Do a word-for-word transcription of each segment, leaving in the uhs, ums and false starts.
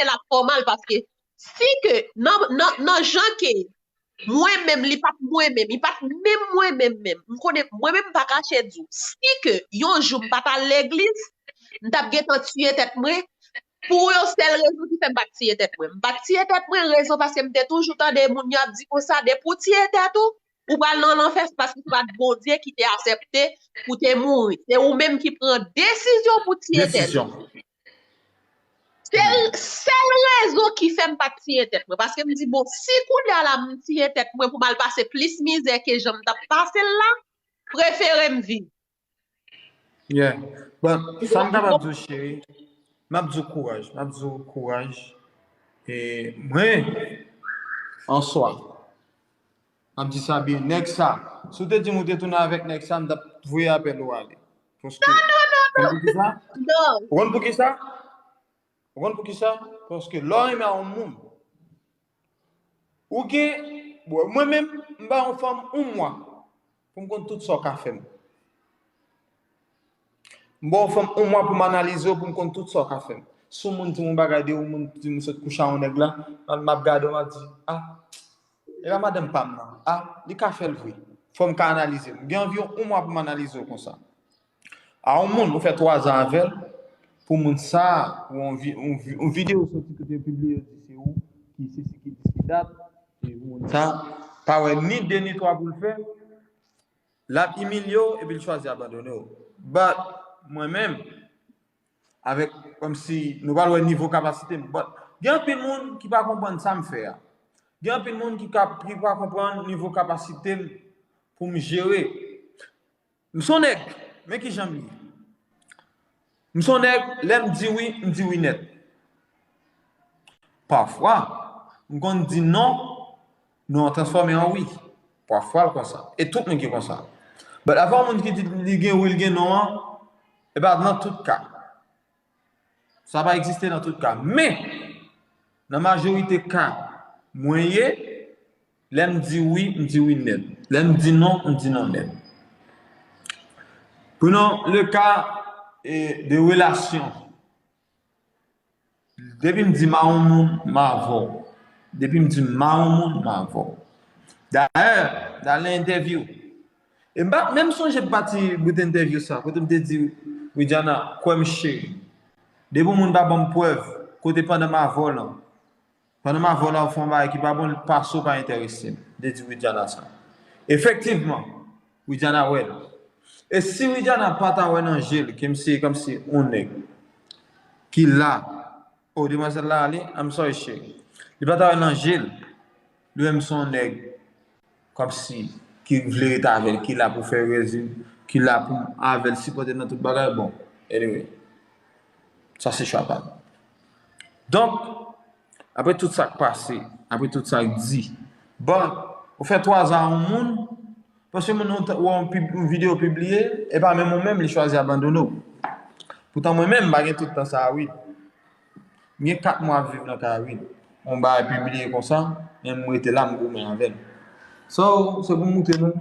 l ap fè w mal paske si ke nan, nan, nan jan ke mwen menm, li pa t mwen menm, li pa t menm mwen menm menm. M konnen, mwen menm m pa kache di w. Si ke yon jou m pa t al legliz, m t ap gentan tiye tèt mwen pou yon sèl rezon ki fè m pa t tiye tèt mwen. M pa t tiye tèt mwen, rezon paske m te toujou tande moun yo ap di konsa, depi w tiye tèt ou, ou pral nan lanfè, se paske se pa t Bondye ki te aksepte pou te mouri. Se ou menm ki pran desizyon pou tiye tèt ou. Desizyon. Se sèl rezon ki fè m pa t tiye tèt mwen. Paske m di, bon, si kounye a la m tiye tèt mwen pou m al pase plis mizè ke jan m t ap pase l la, prefere m viv. Yeah. But sa m kapab di w, cheri, m ap di w kouraj. M ap di w kouraj. E mwen, an swa, m ap di sa byen. Nèg sa, si w te di m ou te tounen avèk nèg sa, m t ap voye apèl ou ale. Paske, Non, non, non, konn poukisa? Non. Ou konn poukisa? Ou konn poukisa? Paske lè w renmen a yon moun, ou gen, bon, mwen menm, m ba yon fanm yon mwa pou m konn tout sa w ka fè m. M ba yon fanm yon mwa pou m analize w, pou m konn tout sa w ka fè m. Si yon moun di m yon bagay de yon moun, di m sot kouche a yon nèg la, m ap gade w, m ap di, ah, e pa madanm pa m nan. Ah, li ka fè l vre. Fò m ka analize l. M gen anviwon yon mwa pou m analize w konsa. A yon moun, ou fè twa zan avè l, pou moun sa, ou yon vi-, yon vi-, yon videyo soti kote pibliye, yo di se ou ki sesi, ki dis, ki dat, e pou moun sa, pa wè ni de ni twa pou l fè, l ap imilye w, epi l chwazi abandone w. But, mwen menm, avèk, kòmsi, nou pral wè nivo kapasite m, but, gen anpil moun ki pa konprann sa m fè a. Gen anpil moun ki ka, ki pa konprann nivo kapasite m pou m jere. M se yon nèg, men ki jan m ye. M se yon nèg, lè m di wi, m di wi nèt. Pafwa, m konn di non, non an transfòme an wi. Pafwa l konsa. E tout moun ki konsa. But avè yon moun ki di li gen wi, li gen non an, e pa nan tout ka. Sa pa egziste nan tout ka. Men, nan majorite ka, mwen ye, lè m di wi, m di wi nèt. Lè m di non, m di non nèt. Prenons le cas, eh, de relasyon. Depi m di m a yon moun, m avè w. Depi m di m a yon moun, m avè w. Dayè, m t al nan entèvyou. E m pa menm sonje pati bout entèvyou sa, kote m te di, Widiana, kwè m cheri. Depi yon moun pa ban m prèv, kote pandan m avè w lan, pandan m avè w la, ou fè yon bagay ki pa bon, pase w pa enterese m. M te di Widiana sa. Efektivman, Widiana wè l. E si Widiana pa ta wè nan je l, ke m se kòmsi yon nèg ki la, oh, demwazèl la ale, I'm sorry, cheri. Li pa ta wè nan je l, li wè m se yon nèg kòmsi ki vle ret avè l, ki la pou fè rèzin, ki la pou avè l, sipòte l nan tout bagay, bon, anyway. Sa se chwa pa m. Donk, apre tout sa k pase, apre tout sa k di, bon, ou fè twa zan a yon moun, paske moun ou wè yon pib-, yon videyo pibliye, e pa menm ou menm li chwazi abandone w. Poutan mwen menm, m pa gen tout tan sa a wi. M gen kat mwa ap viv nan kay wi. Yon bagay pibliye konsa, men m rete la, m goumen avè l. So, se pou m moutre nou.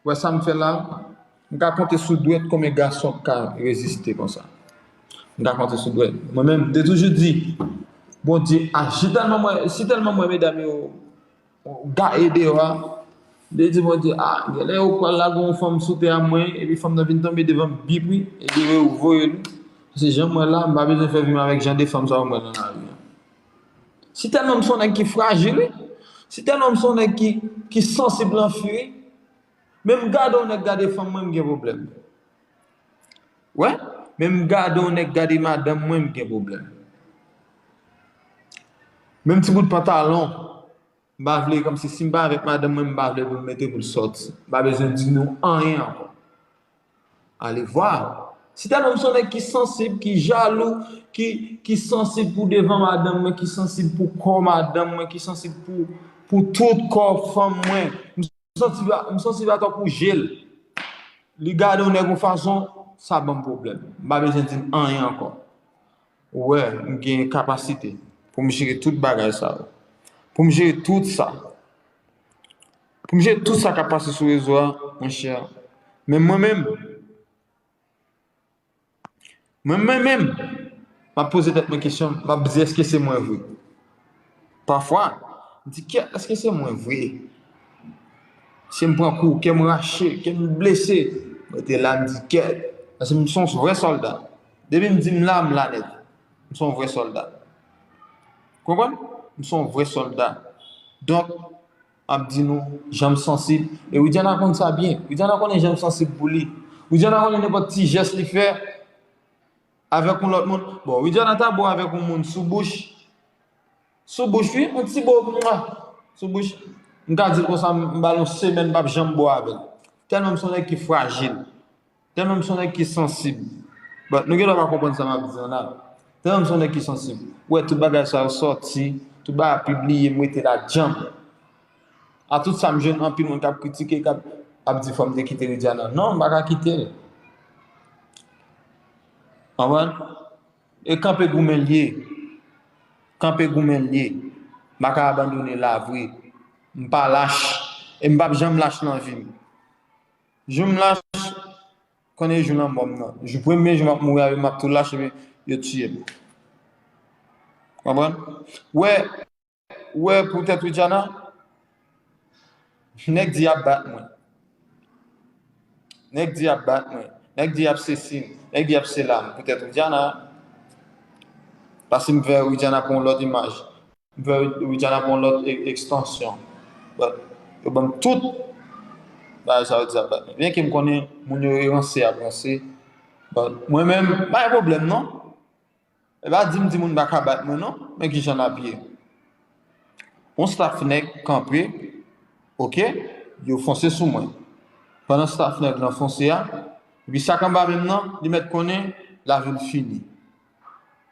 Wè sa m fè la, m ka konte sou dwèt konbyen gason k ka reziste konsa. M ka konte sou dwèt. Mwen menm, m te toujou di, Bondye, ah, si tèlman mwen, si tèlman mwen medam yo gaye deyò a, m te di Bondye, ah, genlè yo pral lage yon fanm sou tè a mwen, epi fanm nan vin tonbe devan m bip wi, epi yo voye l. Se jan mwen la, m pa bezwen fè vi m avèk jan de fanm sa yo mwen nan lari a. Si tèlman m se yon nèg ki frajil wi, si tèlman m se yon nèg ki, ki sansib lan fi wi, men m gade yon nèg gade fanm mwen, m gen pwoblèm. Wè, men m gade yon nèg gade madanm mwen, m gen pwoblèm. Menm ti bout pantalon, m pa vle, kòmsi si m pa avèk madanm mwen, m pa vle pou l mete pou l sòti. M pa bezwen di nou anyen ankò. Alevwa. Si tèlman m se yon nèg ki sansib, ki jalou, ki, ki sansib pou devan madanm mwen, ki sansib pou kò madanm mwen, ki sansib pou, pou tout kò fanm mwen. M sansib, m sansib atò pou je l. Li gade yon nèg yon fason, sa ban m pwoblèm. M pa bezwen di l anyen ankò. Ou wè, m gen kapasite pou m jere tout bagay sa yo. Pou m jere tout sa. Pou m jere tout sa k ap pase sou rezo a, monchè. Men mwen menm, mwen, mwen menm, M ap poze tèt mwen kesyon, m ap di, èske se mwen vre? Pafwa, m di, kèt, èske se mwen vre? Si m pran kou, kè m rache, kè m blese, mwen te la, m di, kèt. Paske m se yon vrè sòlda. Depi m di m la, m la nèt. M se yon vrè sòlda. Konprann? M se yon vrè sòlda. Donk, m ap di nou, jan m sansib. E Widiana konn sa byen. Widiana konnen jan m sansib pou li. Widiana konnen nenpòt ti jès li fè avèk yon lòt moun. Bon, Widiana ta bon avèk yon moun sou bouch. Sou bouch, wi, yon ti bo, mwa, sou bouch. M ka di l konsa, m ba l yon semèn, m p ap janm bo avè l. Tèlman m se yon nèg ki frajil. Tèlman m se yon nèg ki sansib. But, nou gen dwa pa konprann sa m ap di an la. Tèlman m se yon nèg ki sansib. Ou wè, tout bagay sa yo sòti, tout bagay ap pibliye, m rete la djanm. A tout sa, m jwenn anpil moun k ap kritike, k ap, ap di fò m te kite Widiana. Non, m pa ka kite l. Konprann? E kanpe goumen l ye. Kanpe goumen l ye. M pa ka abandone la vre. M pa lach. E m p ap janm lach nan vi m. Jou m lach, konnen jou lanmò m nan. Jou, premye jou m ap mouri a, yo, m ap tou lach, epi yo tiye m. Konprann? Wè, wè, poutèt Widiana, nèg di y ap bat mwen. Nèg di y ap bat mwen. Nèg di y ap sesi m. Nèg di y ap sela m. Poutèt Widiana, paske m fè Widiana pran yon lòt imaj. M fè Widiana pran yon lòt e-, ekstansyon. But, yo ban m tout bagay sa yo di y ap bat mwen. Byenke m konnen moun yo ranse y ap ranse. But, mwen menm, pa gen pwoblèm non. E pa di m di moun pa ka bat mwen non, men kijan l ap ye. Yon staff nèg kanpe, oke, yo fonse sou mwen. Pandan staff nèg lan fonse a, epi sa k anba men m nan, li mèt konnen lavi l fini.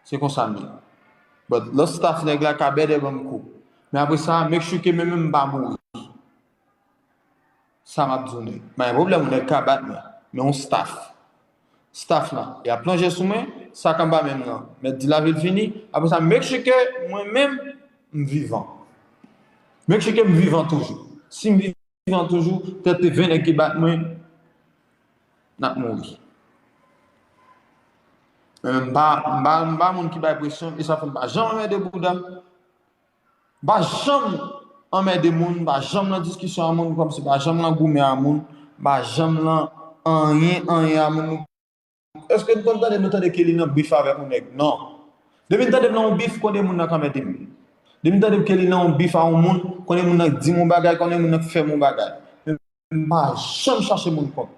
Se konsa m ye. But lòt staff nèg la ka bèdè ban m kou. Men apre sa, make sure ke mwen menm m pa mouri. Sa m ap di w nèt. Pa gen pwoblèm, yon nèg ka bat mwen. Men yon staff. Staff lan, y ap plonje sou mwen, sa k anba men m nan, mèt di lavi l fini. Apre sa, make sure ke mwen menm, m vivan. Make sure ke m vivan toujou. Si m vivan toujou, petèt te ven nèg ki bat mwen, n ap mouri. Men m pa, m pa, m pa moun ki bay presyon, e sa fè m pa janm anmède bouda m. M pa janm anmède moun, m pa janm nan diskisyon a moun, kòmsi m pa janm nan goumen a moun, m pa janm nan anyen, anyen a moun. Èske n konn tande, nou tande Kelly nan bif avèk yon nèg? Non. Depi n tande m nan yon bif, konnen moun nan k anmède m. Depi n tande Kelly nan yon bif a yon moun, konnen moun nan di m yon bagay, konnen moun nan fè m yon bagay. Men m pa janm chache moun kont.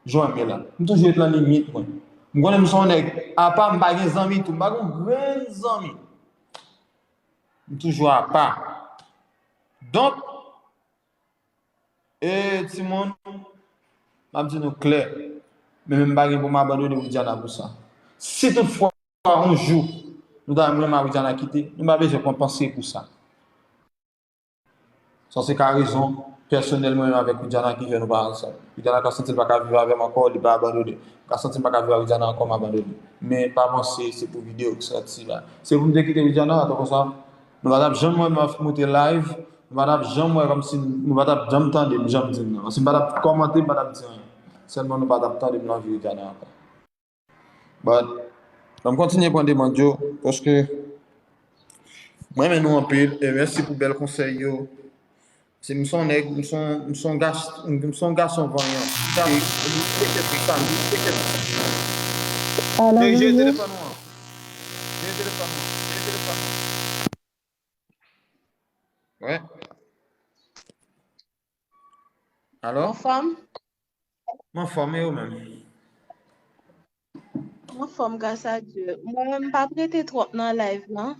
Jan w wè m ye la. M toujou ret nan limit mwen. M konnen m se yon nèg apa, m pa gen zanmi tou, m pa gen yon grenn zanmi. M toujou apa. Donk, e timoun, m ap di nou klè, men menm m pa gen pou m abandone Widiana pou sa. Si toutfwa yon jou nou ta renmen Widiana kite, nou pa bezwen pran panse pou sa. Sa se ka rezon pèsonèl mwen menm avèk Widiana ki fè nou pa ansanm. Widiana ka santi l pa ka viv avè m ankò, li pa abandone. Ka santi m pa ka viv ak Widiana ankò, m abandone. Men pa panse se pou videyo k sòti la. Se pou m te kite Widiana, atò konsa, nou pa t ap janm wè m ap moute live, nou pa t ap janm wè kòmsi, nou pa t ap janm tande m, jan m di m nan. Paske m pa t ap kòmante, m pa t ap di anyen. Sèlman nou pa t ap tande m nan vi Widiana ankò. But, ann kontinye pran demann yo, paske m renmen nou anpil, e mèsi pou bèl konsèy yo. Se m se yon nèg, m se yon, m se yon gas-, m se yon gason vanyan. Sa, m respekte tout sa, m respekte tout sa. Alo, Jere, Jere, telefòn ou an. Jere telefòn ou an. Jere telefòn ou an. Wè. Alo? Anfòm? M anfòm, e ou menm? M anfòm, gras a Dye. Mwen, m p ap rete twòp nan live lan.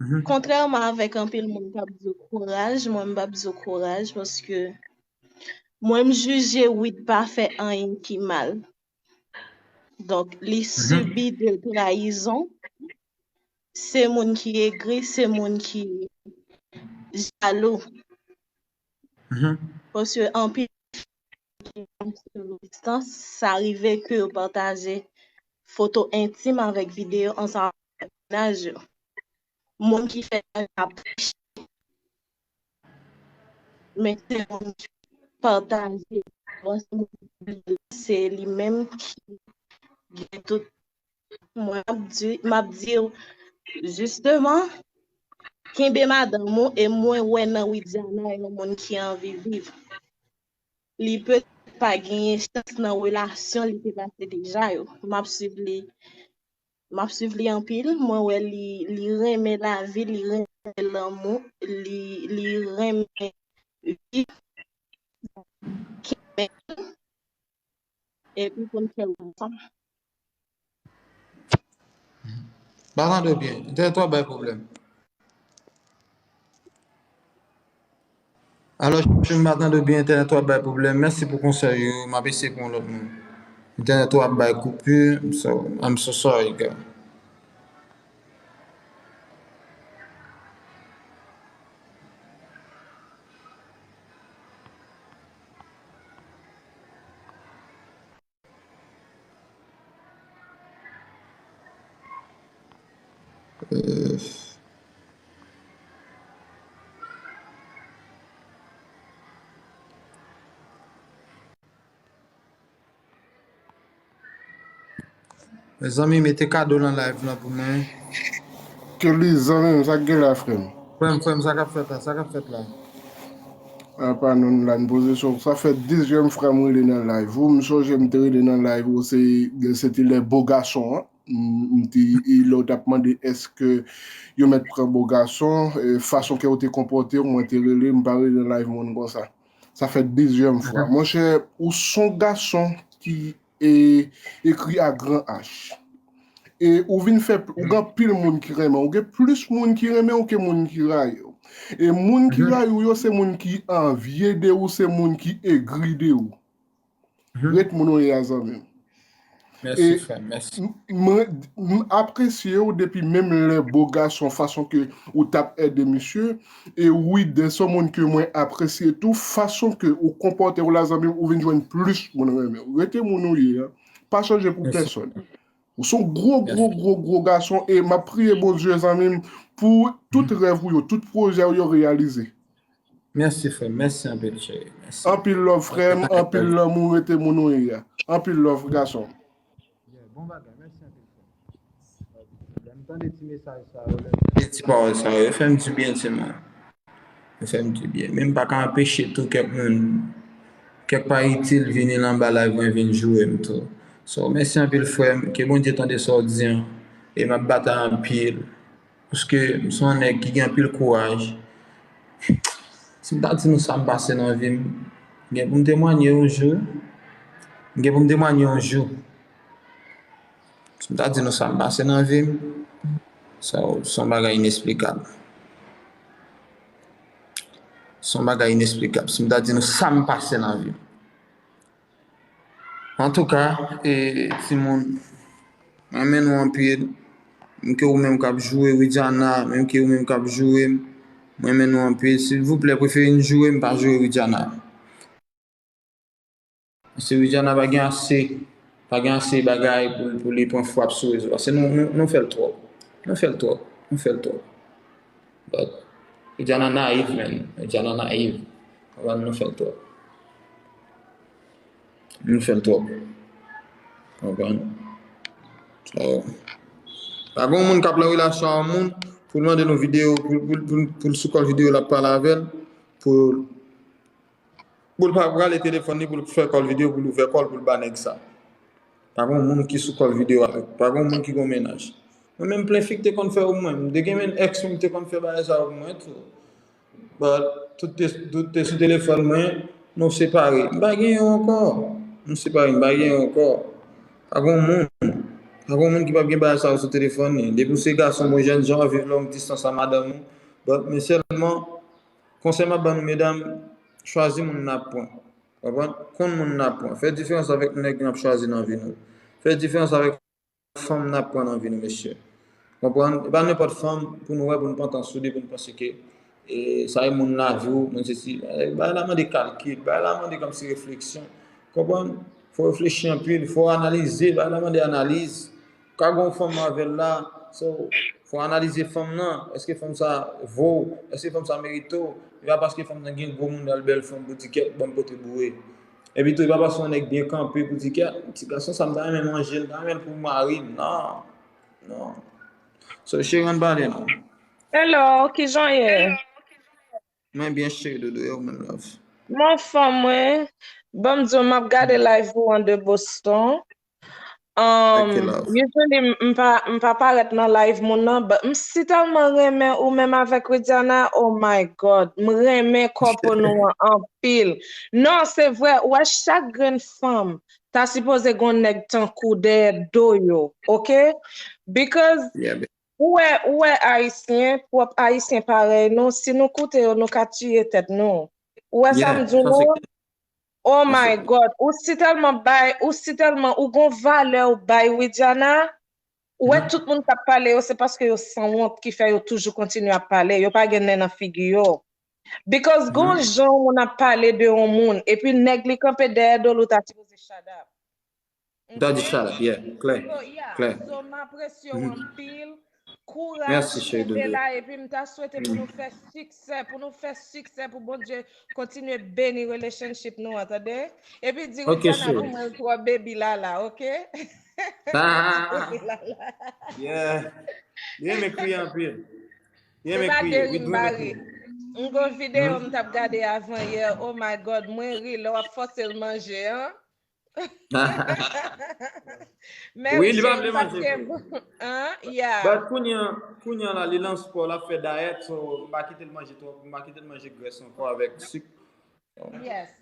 Mhm. Kontrèman avèk anpil moun k ap di w kouraj, mwen, m p ap di w kouraj, paske mwen, m jije Wid pa fè anyen ki mal. Donk, li Mhm. sibi de trayizon. Se moun ki egri, se moun ki jalou. Mhm. Paske anpil distans, sa rive ke yo pataje foto entim avèk videyo ansanm avèk mennaj yo. Moun ki fè sa ap triche. Men se moun ki pataje, se li menm ki gen tout Mwen ap di, m ap di w, jisteman, kenbe madanm ou, e mwen wè nan Widiana yon moun ki anvi viv. Li petèt pa genyen chans nan relasyon li te pase deja yo. M ap swiv li, m ap swiv li anpil. Mwen wè li, li renmen lavi, li renmen lanmou, li, li renmen viv. Epi pou n fè l ansanm. Pa tande w byen. Entènèt w ap bay pwoblèm. Alò, si m pa tande w byen, entènèt w ap bay pwoblèm. Mèsi pou konsèy yo. M ap eseye pou yon lòt moun. Entènèt w ap bay koupi. So, I'm so sorry, guy. Euh, Mezanmi, mete kado nan live lan pou mwen. Ke li zanmi m, sa k gen la, frè m? Frè m, frè m, sa k ap fèt la? Sa k ap fèt la? Apa nou la, n pozisyon. Sa fè dizyèm fwa m rele nan live ou. M sonje m te rele nan live ou, se, se te lè bo gason an. M, m te, e lè w t ap mande èske yo mèt pran bo gason, e, fason ke w te konpòte w, mwen te rele, m pa rele nan live moun konsa. Sa fè dizyèm fwa. Monchè, ou s on gason ki e, ekri a gran H. E ou vin fè, ou gen anpil moun ki renmen w. Ou gen plis moun ki renmen w ke moun ki rayi w. E moun ki rayi w yo, se moun ki anvye de ou, se moun ki egri de ou. Ret moun ou ye a, zanmi m. Mèsi, frè m, mèsi. M, m, m apresye w depi menm lè bo gason, fason ke ou t ap ede misye. E wi, de s on moun ke mwen apresye tou, fason ke ou konpòte w la, zanmi m, ou vin jwenn plis moun renmen w. Rete moun ou ye a. Pa chanje pou pèsòn. Ou s on gwo, gwo, gwo, gwo gason e m ap priye Bondye, zanmi m, pou tout rèv ou yo, tout pwojè ou yo reyalize. Mèsi, frè m. Mèsi anpil, cheri. Mèsi. Anpil love, frè m. Anpil lanmou, rete moun ou ye a. Anpil love, gason. Yeah, bon bagay. Mèsi anpil, frè m. Lè m tande ti mesaj sa yo, lè m tande ti pawòl sa yo, yo fè m di byen, timoun. Yo fè m di byen. Men m pa ka anpeche tou kèk moun, kèk pa itil vini anba live mwen vin joure m tou. So, mèsi anpil, frè m. Ke Bondye tande sa w di an. E m ap batay anpil. Paske m se yon nèg ki gen anpil kouraj. Si m ta di nou sa m pase nan vi m, m gen pou m temwanye yon jou. M gen pou m temwanye yon jou. Si m ta di nou sa m pase nan vi m, sa se yon bagay inesplikab. Se yon bagay inesplikab. Si m ta di nou sa m pase nan vi m. Antouka, e, timoun, mwen renmen nou anpil. Menm ke ou menm k ap joure Widiana, menm ke ou menm k ap joure m, mwen renmen nou anpil. Silvouplè, prefere n joure m, pa joure Widiana. Paske Widiana pa gen ase, pa gen ase bagay pou, pou li pran frap sou rezo. Paske nou, nou, nou fè l twòp. Nou fè l twòp. Nou fè l twòp. But, Widiana nayiv, man. Widiana nayiv. Konprann, nou fè l twòp. Nou fè l twòp. Konprann? So, pa gen yon moun k ap nan relasyon a yon moun pou l mande nou videyo, pou, pou, pou, pou l sou kòl videyo l ap pale avè l, pou, pou l pa prale telefòn li, pou l fè kòl videyo, pou l ouvè kò l, pou l ba nèg sa. Pa gen yon moun ki sou kòl videyo avèk. Pa gen yon moun ki gen yon mennaj. Mwen menm plen fi k te konn fè yo pou mwen. M te gen men èks mwen ki te konn fè bagay sa yo pou mwen tou. But, tout te, tout te sou telefòn mwen, nou separe. M pa gen yo ankò. Nou separe, m pa gen yo ankò. Pa gen yon moun. Pa gen yon moun ki p ap gen bagay sa yo sou telefòn li. Depi w se gason, bon, jèn jan w ap viv long distans a madanm ou. But, men sèlman, konsèy m ap ban nou, medam, chwazi moun n ap pran. Konprann? Konn moun n ap pran. Fè diferans avèk nèg n ap chwazi nan vi nou. Fè diferans avèk fanm n ap pran nan vi nou, mesye. Konprann? E pa nenpòt fanm pou nou wè, pou nou pantan sou li, pou nou panse ke, e, sa e moun lavi w, moun sesi. E, bagay la mande kalkil, bagay la mande kòmsi refleksyon. Konprann? Fò w reflechi anpil, fò w analize, bagay la mande analiz. Ou ka gen yon fanm avè l la, so, fò w analize fanm nan. Èske fanm sa vo w? Èske fanm sa merite w? E pa paske fanm nan gen gwo moun, l bèl fanm, pou di kèt, ban m pote boure. Epi tou, e pa paske yon nèg byen kanpe pou di, "Kèt, ti gason sa m ta renmen manje l, m ta renmen l pou mari m." Non. Non. So, cheri, ann pale non. Hello, kijan w ye? Mwen byen cheri doudou, e ou menm love? Mwen anfòm wi. Ban m di w, m ap gade live ou an de Boston. Um, usually, m pa, m pa parèt nan live moun nan, but m si tèlman renmen ou menm avèk Widiana, oh my God, m renmen kòpo nou an anpil. Non, se vre, ou wè chak grenn fanm ta sipoze gon nèg tankou dèyè do yo, ok? Because ou wè, ou wè Ayisyen, pwòp Ayisyen parèy nou, si nou koute yo, nou ka tiye tèt nou. Ou wè sa m di w? Oh my God, ou si tèlman bay, ou si tèlman, ou gon valè ou bay Widiana, ou wè tout moun k ap pale yo, se paske yo sanwont ki fè yo toujou kontinye ap pale, yo pa gen nen nan figi yo. Because gon jan yon moun ap pale de yon moun, epi nèg li kanpe dèyè do l, ou ta sipoze shut up. Ou ta di shut up, yeah, klè, klè. So, m apresye w anpil. Kouraj, kenbe la, epi m ta swete pou nou fè siksè, pou nou fè siksè, pou Bondye kontinye beni relationship nou an, tande? Epi di Widiana pou mwen l twò baby lala, ok? Yeah. Li renmen kriye anpil. Li renmen kriye. Wi, li renmen kriye. M gon videyo m t ap gade avan yè. Oh my God, mwen ri lè w ap fòse l manje an. Wi, li pa vle manje. But kounye a, kounye a la, li nan spò, l ap fè dayèt, so m pa kite l manje twòp, m pa kite l manje grès ankò avèk sik. Yes.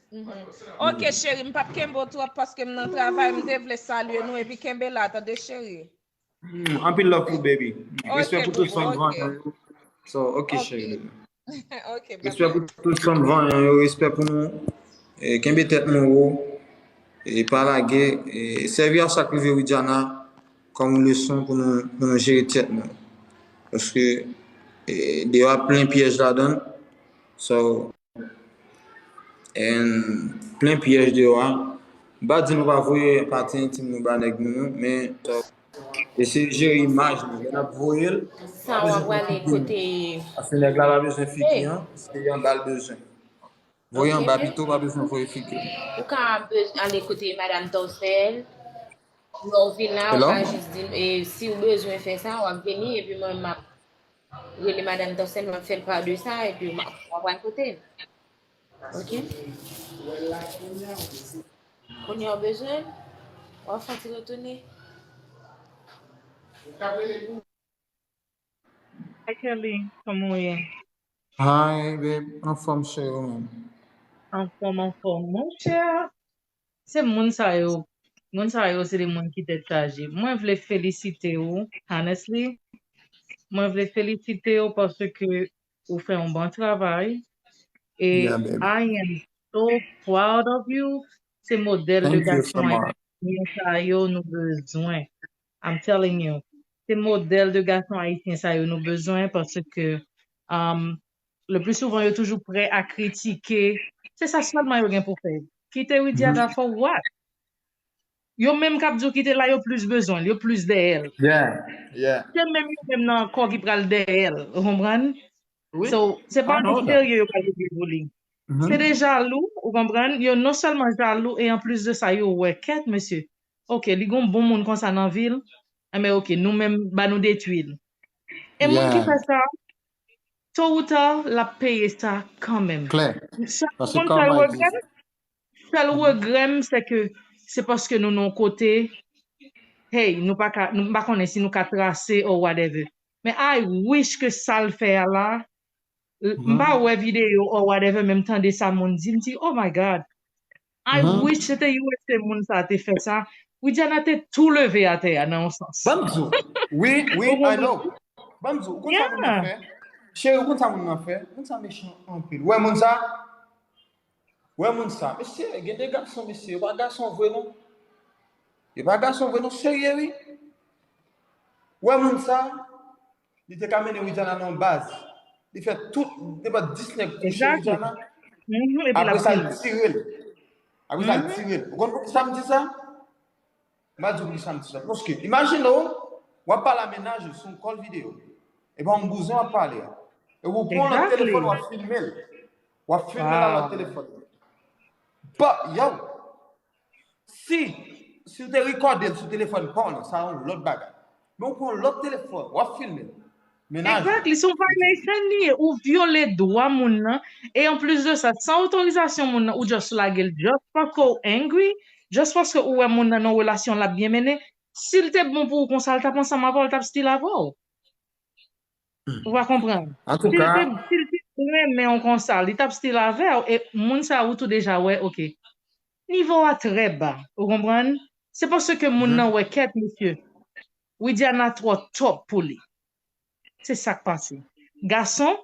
Ok, cheri, m p ap kenbe w twòp paske m nan travay, m te vle salye nou, epi kenbe la, tande, cheri. Anpil love pou baby. Respè pou tout fanm vanyan yo. So, ok, cheri. Respè pou tout fanm vanyan yo, respè pou nou. Kenbe tèt nou wo. E pa lage. Sèvi a sa k rive Widiana kòm yon leson pou nou, pou nou jere tèt nou. Paske deyò a plen pyèj ladan l. So, plen pyèj deyò a. M pa di nou pa voye pati entim nou ba nèg nou, non, men eseye jere imaj nou lè n ap voye l. Sa w ap prale kote. Paske nèg la pa bezwen figi an, se anba l bezwen. Voye anba pito, pa bezwen voye figi. Ou ka ale kote Madam Torcel. Lè w vin la, ou ka jis di m, e, si w bezwen fè sa, w ap vini, epi mwen, m ap rele Madam Torcel, m ap fè l pa de sa, epi w ap pran kote l. Ok? Kounye a w bezwen l, w ap fè yon ti retounen. Hi Kelly, kòman w ye? Hi babe, anfòm cheri, ou menm? Anfòm, anfòm. Monchè, se moun sa yo, moun sa yo se de moun ki tèt chaje. Mwen vle felisite w, honestly. Mwen vle felisite w paske ou fè yon bon travay. E I am so proud of you. Se modèl de gason ayisyen sa yo nou bezwen. I'm telling you. Se modèl de gason ayisyen sa yo nou bezwen paske um, le plus souvent yo toujou prè a kritike. Se sa sèlman yo gen pou fè. Kite Widiana for what? Yo menm k ap di w kite la, yo plis bezwen l, yo plis dèyè l. Se menm yo menm nan ankò ki pral dèyè l, ou konprann? So, se pa yon moun serye yo pral rete pou li. Se de jalou, ou konprann? Yo non sèlman jalou, e anplis de sa, yo wè, kèt, mesye. Ok, li gon bon moun konsa nan vi l, enben ok, nou menm, ba nou detwi l. E moun ki fè sa, to ou ta, l ap peye sa kanmenm. Sa, ou konn sa yo regrè? Sèl regrè m, se ke se paske nou nan yon kote, hey, nou pa ka, nou, m pa konnen si nou ka trase or whatever. Men I wish ke sa l fè a la, m pa wè videyo or whatever, men m tande sa moun di, m di, oh my God. I wish se te U S A moun sa te fè sa. Widiana te tou leve atè a nan yon sans. Ban m di w. Wi, wi, I know. Ban m di w, ou konn sa moun nan fè? Cheri, ou konn sa moun nan fè? Moun sa mechan anpil. Ou wè moun sa? Ou wè moun sa? Mesye, gen de gason, mesye, yo pa gason vre non. Yo pa gason vre non, serye wi. Ou wè moun sa? Li te ka mennen Widiana nan yon baz. Li fè tout, nenpòt dis nèg kouche Widiana. Apre sa, li tire l. Apre sa, li tire l. Ou konn poukisa m di sa? M a di w poukisa m di sa. Paske, imajine w, w ap pale a mennaj ou sou yon call videyo. E pa yon bouzen w ap pale a. E w pran lòt telefòn, w ap filme l. W ap filme l a lòt telefòn. Pa, yow! Si, si w te rekòde l sou telefòn pa w lan, sa yon lòt bagay. Men w pran yon lòt telefòn, w ap filme l. Mennaj. Exactly, se yon violation li ye. Ou vyole dwa moun nan. E anplis de sa, san otorizasyon moun nan, ou just lage l just paske w angry, just paske ou wè moun nan nan relasyon l ap byen mennen. Si l te bon pou ou konsa, l t ap ansanm avè w, l t ap still avè w. Ou pa konprann. Si l te renmen w konsa, li t ap still avè w. E moun sa ou tou deja wè, ok. Nivo a trè ba, ou konprann? Se paske moun nan wè kèt, mesye. Widiana twò top pou li. Se sa k pase. Gason,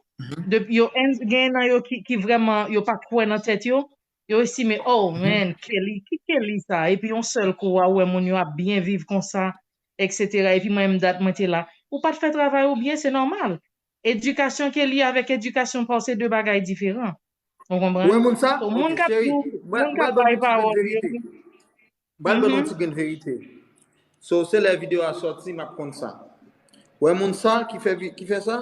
depi yo gen nan yo ki, ki vrèman, yo pa kwè nan tèt yo, yo estime, oh man, Kelly, ki Kelly sa? Epi yon sèl kou a, ou wè moun yo ap byen viv konsa, et cetera. Epi mwen menm dat mwen te la. Ou pa t fè travay ou byen, se nòmal. Edikasyon Kelly avèk edikasyon pa w se de bagay diferan. Ou konprann? Ou wè moun sa? So, moun k ap di w, moun k ap bay pawòl yo. M pral ban nou ti grenn verite. So, se lè videyo a sòti, m ap konn sa. Ou wè moun sa ki fè, ki fè sa?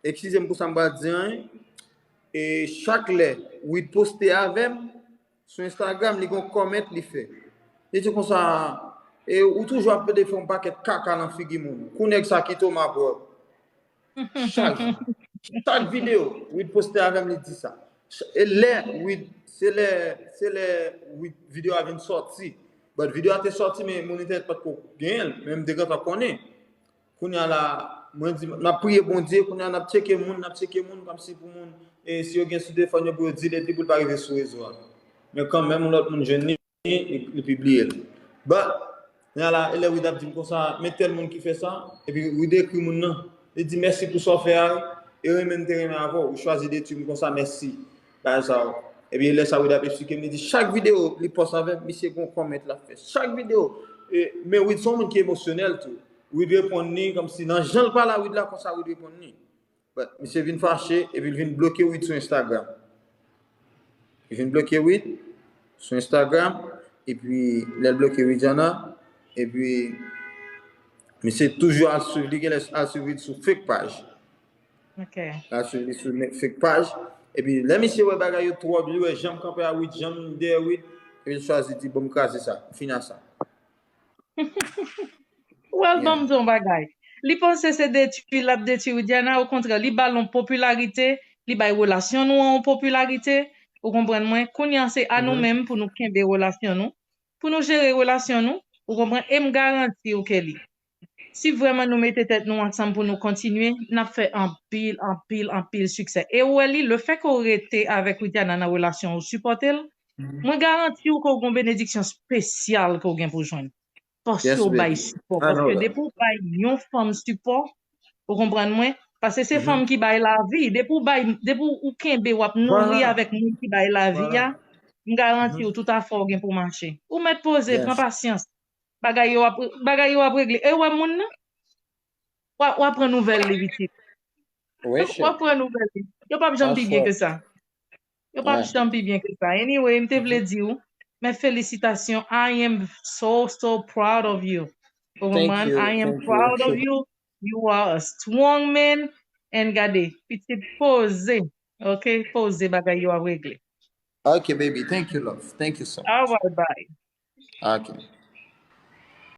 Eskize m pou sa m pral di an. E chak lè Wid poste avè m sou Instagram, li gon comment li fè. Li di konsa, e ou toujou ap plede fè yon pakèt kaka nan figi moun. Kou nèg sa kite w ma bro. Chak jou. Chak videyo, Wid poste avè m, li di sa. E lè Wid, se lè, se lè Wid videyo a vin sòti. But videyo a te sòti, men moun entènèt pa t ko genyen l, men m te gentan konnen. Kounye a la, mwen di, n ap priye Bondye, kounye a n ap tcheke moun, n ap tcheke moun, kòmsi pou moun, e si yo gen sou telefòn yo pou yo delete li, pou l pa rive sou rezo a. Men kanmenm, yon lòt moun jwenn li, li pibliye l. But, kounye a la, e lè Wid ap di m konsa, men tèl moun ki fè sa, epi Wid ekri moun nan. Li di, mèsi pou sa w fè a, e renmen m te renmen avè w, ou chwazi detwi m konsa, mèsi. Bagay sa yo. Epi lè sa Wid ap eksplike m, li di, chak videyo li pòs avè m, misye gon comment l ap fè. Chak videyo. E, men Wid se yon moun ki emosyonèl tou. Wid reponn li, kòmsi nan jan l pale a Wid la, konsa Wid reponn li. But, misye vin fache, epi l vin bloke Wid sou Instagram. Li vin bloke Wid sou Instagram, epi lè l bloke Widiana, epi misye toujou al swiv, li genlè al swiv Wid sou fake paj. Ok. Al swiv li sou fake paj. Epi lè misye wè bagay yo twòp, li wè jan m kanpe a Wid, jan m dèyè Wid, epi l chwazi di, bon, m kraze sa, m fini a sa. Well, ban m di yon bagay. Li panse se detwi l ap detwi Widiana, okontrè, li ba l yon popilarite, li bay relasyon nou an yon popilarite, ou konprann mwen? Kounye a se a nou menm pou nou kenbe relasyon nou, pou nou jere relasyon nou, ou konprann? E m garanti w, Kelly, si vrèman nou mete tèt nou ansanm pou nou kontinye, n ap fè anpil, anpil, anpil siksè. E ou wè li, lefètke w rete avèk Widiana nan relasyon, ou sipòte l, mwen garanti w ke w gon benediksyon espesyal ke w gen pou jwenn. Paske w bay sipò. Paske depi w bay yon fanm sipò, ou konprann mwen? Paske se fanm ki bay lavi. Depi w bay, depi w kenbe, w ap nouri avèk moun ki bay lavi a, m garanti w tout afè w gen pou mache. Ou mèt poze, pran pasyans. Bagay yo ap, bagay yo ap regle. E w wè moun nan? W ap, w ap pran nouvèl li, pitit. W ap pran nouvèl li. Yo p ap janm pi byen ke sa. Yo p ap janm pi byen ke sa. Anyway, m te vle di w, men felisitasyon. I am so, so proud of you. Ou konprann? I am proud of you. You are a strong man. And gade, pitit, poze. Ok? Poze, bagay yo ap regle. Ok, baby. Thank you, love. Thank you so much. All right, bye. Ok.